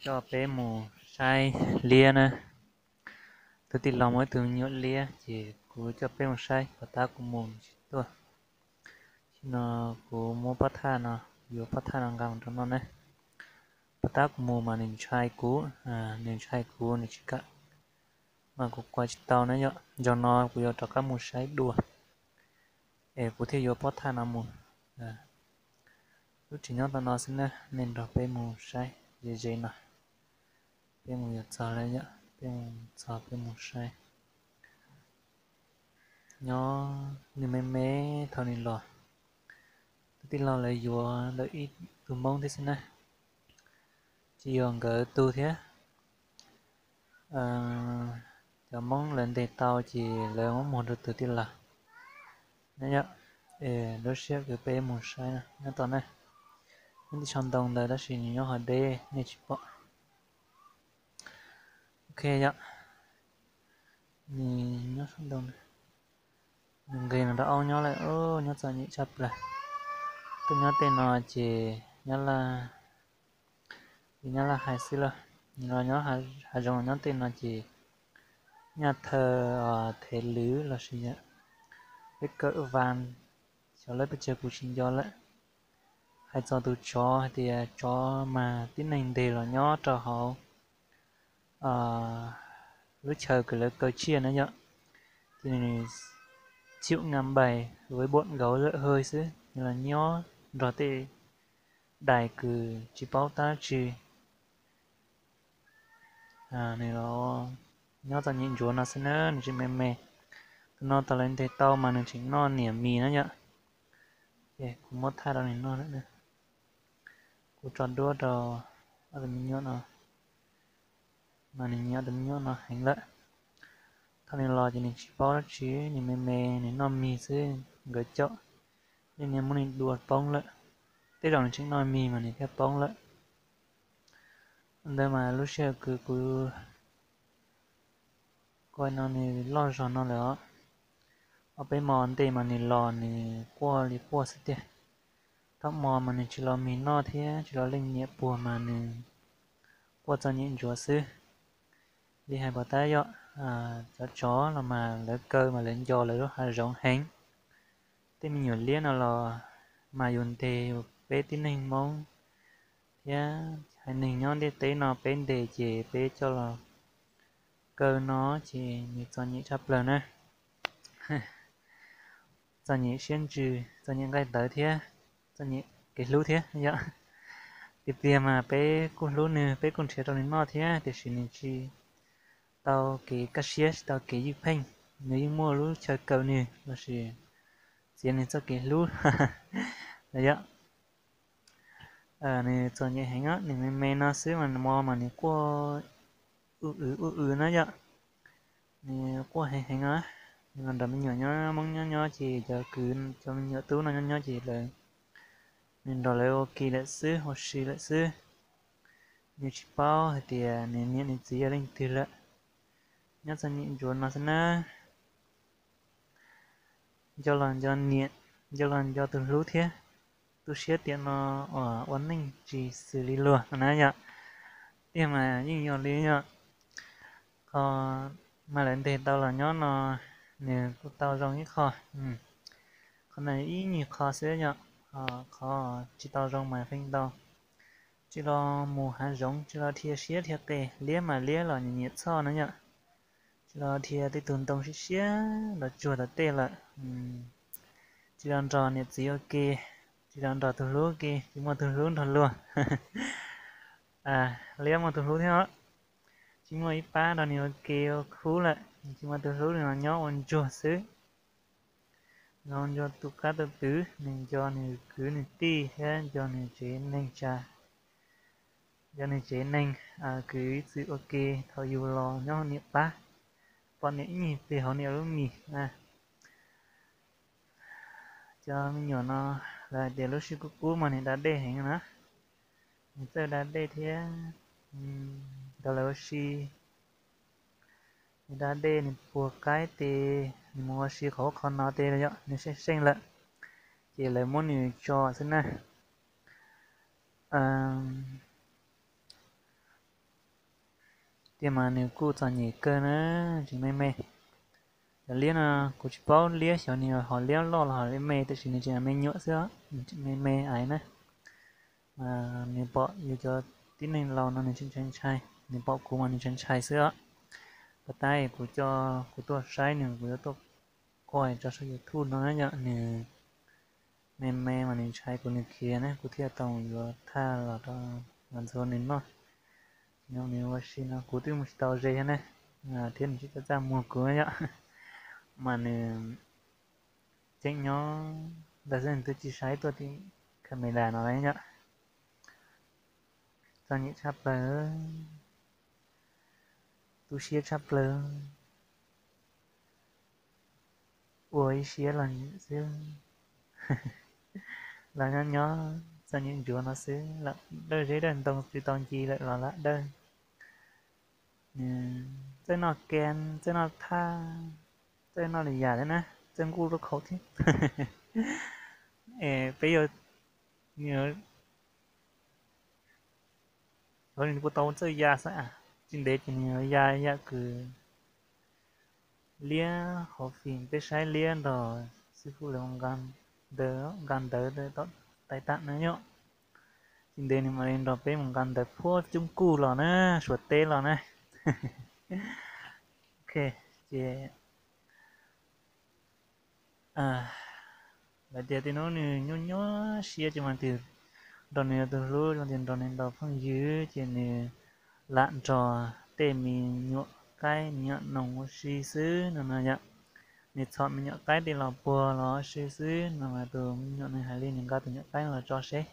Coj peb mus saib liab na. Tus tij laug muaj ib tug me nyuam liab ces kuv coj peb mus saib, pov tab kuv mus tsis tuaj. Sim no kuv muab pob thaj no, yuav pob thaj no nqa mus rau noj ne. Pov tab kuv mus mas nws ntshai kuv, nws ntshai kuv nws tsis kam, mas kuv quaj tsis tau na yom. Zaum no kuv yuav rov qab mus saib dua, es kuv thiaj yuav pob thaj no mus. Lub tsev nyob tau no xwb na, nej nrog peb mus saib ze ze no. Peb mus yuav txog lawm yom, peb mus txog peb mus saib. Nyob nws me me thaum nws los. Tus tij laug lawv yuav lawv ib tug Hmoob thiab xwb na, tsis yog nkawd tug thiab. Cov Hmoob lawv ntes tau ces lawv muab muag rau tus tij laug na yom. Lub sij hawm kws peb mus saib nyob tau na, nyob tim tsho ntoo ntawd tab sis nws nyob hauv deb nej tsis pom. Ok yom, nws nyob saum ntoo, nws nqis los rau aub nyob lawm, nyob txom nyem tshaj plaws. Tuaj nyob tej no ces nyob Laj, nyob Laj hais xwb lauj, los nyob hav zoov nyob tej no ces nyaj thaw thev lwv lossis peb kawm vas, xyov lawv peb tsawg kuv tsis nco lawm. Hais txog tus tsov hais tias tsov mas tib neeg ntes los nyob rau hauv lub chaw kws lawv kaw tsiaj na yom, ces nws chịu ngăn bầy với bọn gấu lợn hơi xwb, nws los nyob nrog tej dais kws tsis paub tab tsi. Nws los nyob txom nyem ntsuav no xwb na, nws tseem me me. Tus no thaum lawv ntes tau mas nws tseem noj niam mis na yom. Ces kuv muab thaj rau nws noj lawm na. Kuv tso duab rau ob tug me nyuam no, mas nws nyiam ob tug me nyuam no heev lawm. Thaum nws los ces nws tsis paub dab tsi, nws me me nws noj mis xwb, nkawd caum, nej niaj muab nws dua poob lawm. Tej zaum nws tseem noj mis mas nws thiaj poob lawm. Ntawd mas lub sij hawm kws kuv kuv no nws loj zog no lawm os. Ob peb hmo ntej mas nws los nws quaj li quaj xwb tiag. Thaum hmo mas nws tsis los mis noj thiab tsis los leej niam puag mas nws quaj txom nyem ntsuav xwb. Li hais pom tab yom, cov tsov los mas lawv kaw mas lawv nco lawv lub hav zoov heev. Tej me nyuam liab no los mas yus ntes yus peb tib neeg Hmoob thiab haiv neeg nyob ntiaj teb no peb ntes ces peb coj los kaw no ces nws txom nyem tshaj plaws na. Txom nyem siab ntsws, txom nyem nqaij tawv thiab txom nyem kev hlub thiab yom. Tiag tiag mas peb kuj hlub nws, peb kuj nrhiav rau nws noj thiab tiam sis nws tsis tau kev kaj siab, tsis tau kev ywj pheej. Nws yeej muaj lub chaw kaw nws lossis txiav nws txoj kev hlub yom. Nws txom nyem heev, nws me me no xwb mas nws mo mas nws quaj ub w ub w na yom. Nws quaj heev heev os. Nws los nrog me nyuam nyob, Hmoob nyob nyob ces cov kwv, cov me nyuam tub no nyob nyob ces lawv, nws nrog lawv ua ke lawm xwb, ua si lawm xwb. Nws tsis paub hais tias nws niam nws txiv yog leej twg lawm. Nyob txom nyem ntsuav no xwb na. Nco los nco niam, nco los nco tus hlub thiab. Tu siab tiam no uas ua neej tsis xws li luag no na yom. Tiag mas yeej yog li yom. Qhov mas lawv ntes tau los nyob no nws kuj tau zoo ib qho. Qhov no ib nyuag qho xwb yom, qhov tsis tau zoo mas feem ntau tsis los mus hav zoov, tsis los dhia siab dhia qe, liab mas liab los nyiam nyiam txhoj na yom. Tsis los dhia tej tug ntoo siab siab los tsuag tom tej lawm. Tsis los nrog niam txiv ua ke, tsis los nrog tus hlub ua ke, tsis muaj tus hlub nrog luag. Liab muaj tus hlub thiab os. Tsis muaj ib pab nrog nws ua ke ua khub lawm, tsis muaj tus hlub nws los nyob ua ntsuag xwb. Nws nco tus qab tus twv, nws nco nws kwv nws tij thiab nco nws tsev neeg tsa, nco nws tsev neeg, kwv ib txwm ua ke thaum yus los nyob hauv niam pab, pom niam ib nyuag pliag hauv niam lub mis. Cov me nyuam no lawv hais tias lub sij kub kub mas nws da dej heev na, nws txawj da dej thiab nrog lawv ua si. Nws da dej nws puag qaib tes, nws mus ua si qhov ub qhov no tes yom, nws seej seej lawm, ces lawv muab nws tso xwb na. Tiag mas nws kuj txom nyem kawg na, tseem me me. Cov liab no kuv tsis paub liab xyov nws ho liab loj los ho liab me, tiam sis nws tseem me nyuam xwb os, nws tseem me me ais na. Mas nws pom yus cov tib neeg laus no nws tseem ntshai ntshai, nws pom kuv mas nws ntshai ntshai xwb os. Pas tab kuv coj kuv tuaj saib nws, kuv yuav tuaj quaj tso saum YouTube no na yom, nws me me mas nws ntshai kuv nws khiav na, kuv thiaj tau yuav thaj los rau los ntxuav nws noj. Nws ua si no kuv twb mus tsis tau ze thiab na, thiab nws tsis txaj txaj muag kuv yom. Mas nws tseem nyob ntawd xwb, nws twb tsis saib tuaj tim camera no lawm yom. Txom nyem tshaj plaws, tu siab tshaj plaws, ua ib siab los xwb. Los nyob nyob txom nyem ntsuav no xwb, lam dawj zeb dawj ntoo tsis tau nci lawm los lam dawj. Nws txawj noj kem, txawj noj thaj, txawj noj li yam thiab na, txawj nkuj lub khaum thiab. Es peb yuav, nws yuav, nws kuj tau txawj ya xwb, tsis ntev ces nws yuav ya yam kws liab hauv fim, peb saib liab nrog xib fwb lawv nqa ntawv tom tais tam na yom. Tsis ntev nws mam li nrog peb mus nqa ntawv puag coob kuj los na, Suav teb los na. Ok, ces lawv tias tej hnub nws nyuaj nyuaj siab ces mas twb nrog nws tus hlub, tias nrog nws ntaus phooj ywg ces nws lam nrog tej me nyuam qaib me nyuam noog ua si xwb no no yom. Nws txhom me nyuam qaib tej los puag los ua si xwb no mas tus me nyuam nws hais li nws nqa tus nyuam qaib no los tso seb.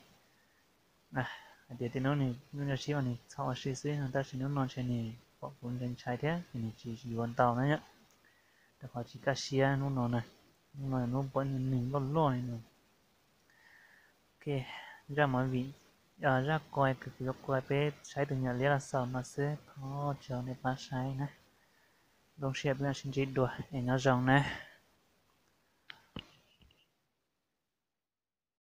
Hais tias tej hnub nws nyuaj nyuaj siab mas nws txhom ua si xwb no, tab sis hnub no ntshe nws pom kuv ntshai ntshai thiab ces nws tsis yuav ntau na yom. Rau qhov tsis kaj siab hnub no na, hnub no hnub pom nws loj loj li no. Ok, zaj movie, zaj quaj kws kuv yuav quaj peb saib tus nyuam liab los xaus no xwb, thov tso nej pab saib na. Zoo siab peb mam sib ntsib dua es nyob zoo na.